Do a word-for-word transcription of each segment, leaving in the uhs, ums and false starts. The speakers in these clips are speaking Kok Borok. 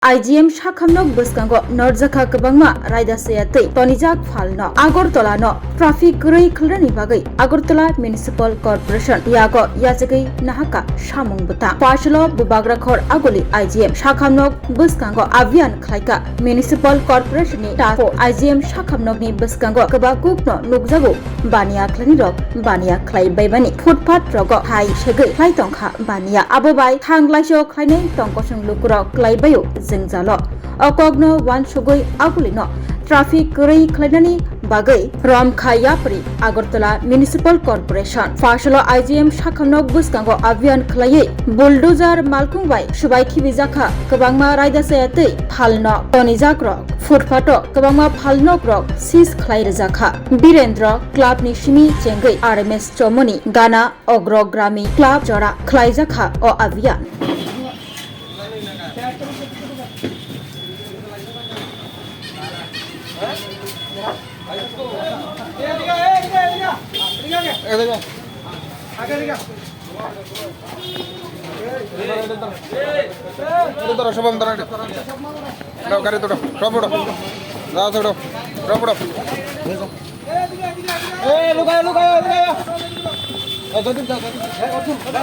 I G M sakhamnok bwskango norjakha kwbangma raida saya twi tonijak phalno. Agartala no traffic kwrwi khlwnani bagwi Agartala Municipal Corporation yago yachagwi nahaka samung bwtang. Phaisalo Bubagrakhor Aguli I G M sakhamnok bwskango abhiyan khlaika. Municipal Corporation ni task force I G M sakhamnokni bwskango kwbakukno nukjago baniya khlainirok baniya khlai baibani footpath rogo hai segwi khlai tongkha baniya. Abo bai thang laisok khlainai tongkosong lukurok klaibaio jwngjalo. O kokno uansugwi Agulino traffic kwrwi khlainani bagwi romkha yapri Agartala Municipal Corporation. Phaisalo I G M sakhamnok bwskango abhiyan khlaiwi bulldozer malkhung bai swbai khibijakha kwbangma raida saya twi phalno tonijakrok. Footpath-o kwbangma phalnokrok seize khlai rwjakha. Birendra Club ni simi chengwi R M S Chomoni gana Ogrogrami Club jora khlaijakha o abhiyan. এটা ধরো, শুভম, ধরো এটা। ধরো, গাড়ি ধরো, সব উঠো। যা আছে উঠো, সব উঠো। এই, লুকাও, লুকাও, লুকাও। এই, যতীন, যা, যতীন। এই, অর্জুন, যা।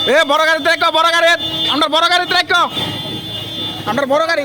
এ, বড় গাড়িত রাখো, বড় গাড়িত। আমরা বড় গাড়িত রাখো। আমরা বড় গাড়ি।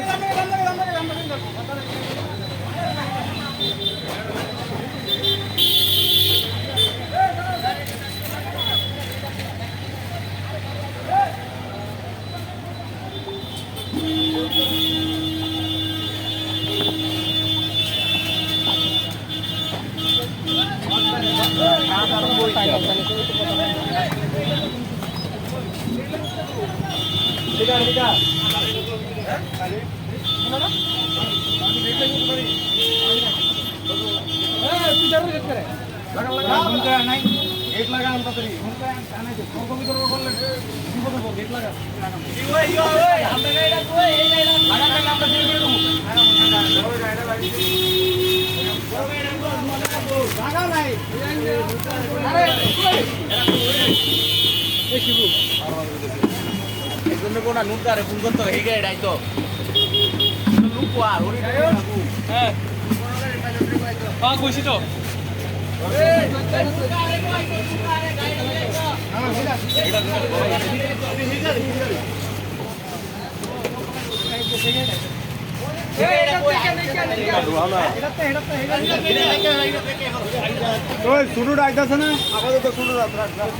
এই জন্য কোনা নুন তারে ফোন করতে হয়, এই গাড়ি ডাকতো। নুন কোয়া, ওরে হ্যাঁ। হ্যাঁ, কইছি তো। ওই ছোট রাইট আছে না? আপাতত ছোট রাইট, রাইট, রাইট।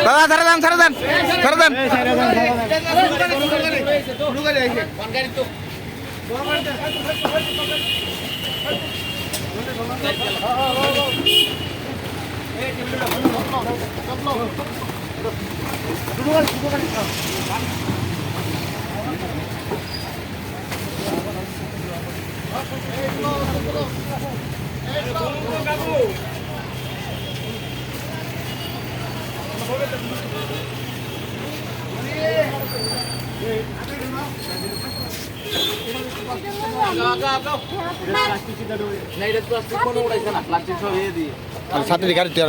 দাদা, ছেড়ে দেন, ছেড়ে দেন, ছেড়ে দেন। ছাত্রী গাড়ি তুই আর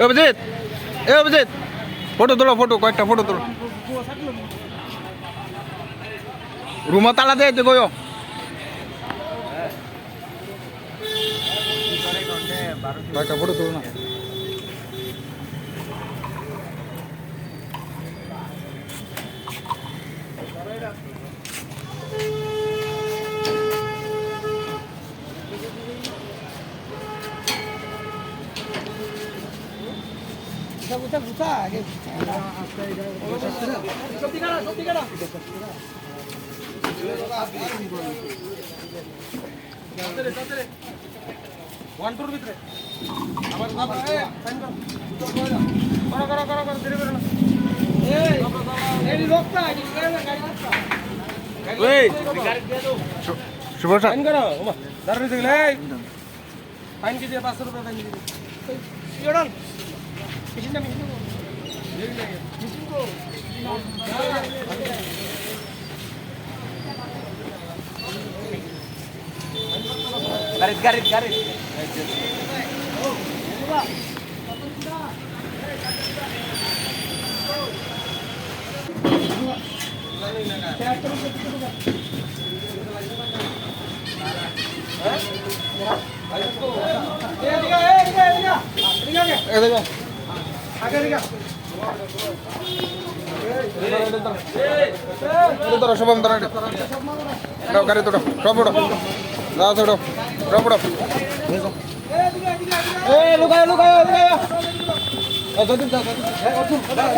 এ অভিজিৎ, এ অভিজিৎ, ফটো তুলো, ফটো, কয়েকটা ফটো তুলো। রুমা তালা দে, এদিকে গো। কয়েকটা ফটো তুলো না। One, two র ভিতরে। আবার, আবার, এই, sign করো। করো, করো, করো, করো, দেরি করো না। এই, এই, লোকটা, এই, গাড়ি, গাড়ি, গাড়ি। এই, গাড়ি দিয়ে দাও। শু-, শুভ স্যার। Sign করো, ওমা, দাঁড়ানো থাকলে, এই। Fine কি দিয়ে, পাঁচশো টাকা fine কি দিয়ে। এই, কি ওটা? মেশিনটা, মেশিনটা। মেশিন তো। গাড়িত, গাড়িত, গাড়িত। এদিকে। এটা ধরো, শুভম, ধরো এটা। দাও, গাড়ি তোলো, সব উঠো। দাও, উঠো। সব উঠো। এই, লুকাও, লুকাও, লুকাও। এই, জলদি দাও, জলদি দাও। এই, অর্জুন, দাও।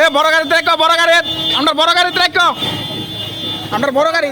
এ, বড় গাড়িত রাখো, বড় গাড়িত। আমরা বড় গাড়িত রাখো। আমরা বড় গাড়ি।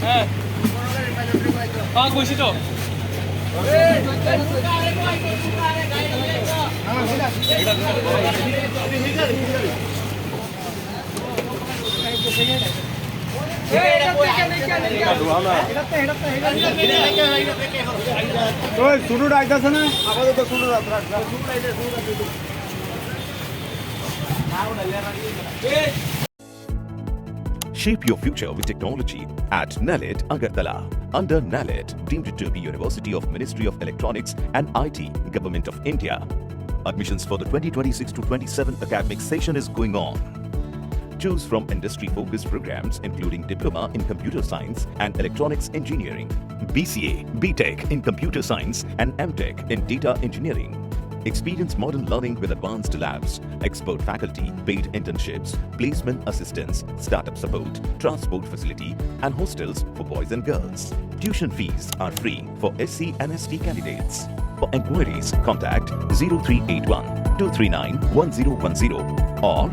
হ্যাঁ। হ্যাঁ, কইছি তো। ওই শুরু রাইতেছে না, আপাতত শুরু রাখ, রাখ, রাখ। Shape your future with technology at NALED Agartala. Under NALED, deemed to be University of Ministry of Electronics and I T, Government of India. Admissions for the twenty twenty-six to twenty-seven academic session is going on. Choose from industry-focused programs including Diploma in Computer Science and Electronics Engineering, B C A, B Tech in Computer Science and M Tech in Data Engineering. Experience modern learning with advanced labs, expert faculty, paid internships, placement assistance, startup support, transport facility, and hostels for boys and girls. Tuition fees are free for S C and S T candidates. For inquiries, contact zero three eight one two three nine one zero one zero or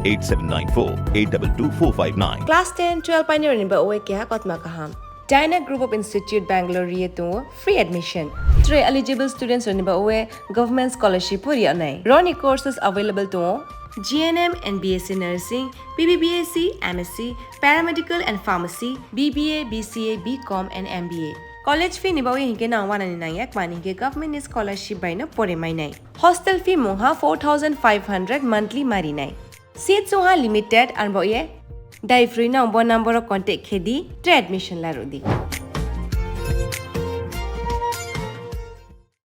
eight seven nine four eight two two four five nine. Class ten, twelve painirokni ba oe keha kotma kaham. Dyna Group of Institute Bangalore ri tongo free admission. Three eligible students rokni ba oe government scholarship pori anai. Roni courses available tongo G N M and B S C Nursing, B B B S C, M S C, Paramedical and Pharmacy, B B A, B C A, B Com and M B A. College fee ni ba oe hinke nang wanani nangyak mani hinke government ni scholarship bai no pore mainai. Hostel fee mungha four thousand five hundred monthly marinai. Seats wngha limited, ang bo ye dai free no bo number o contact khe di, tre admission la rw di.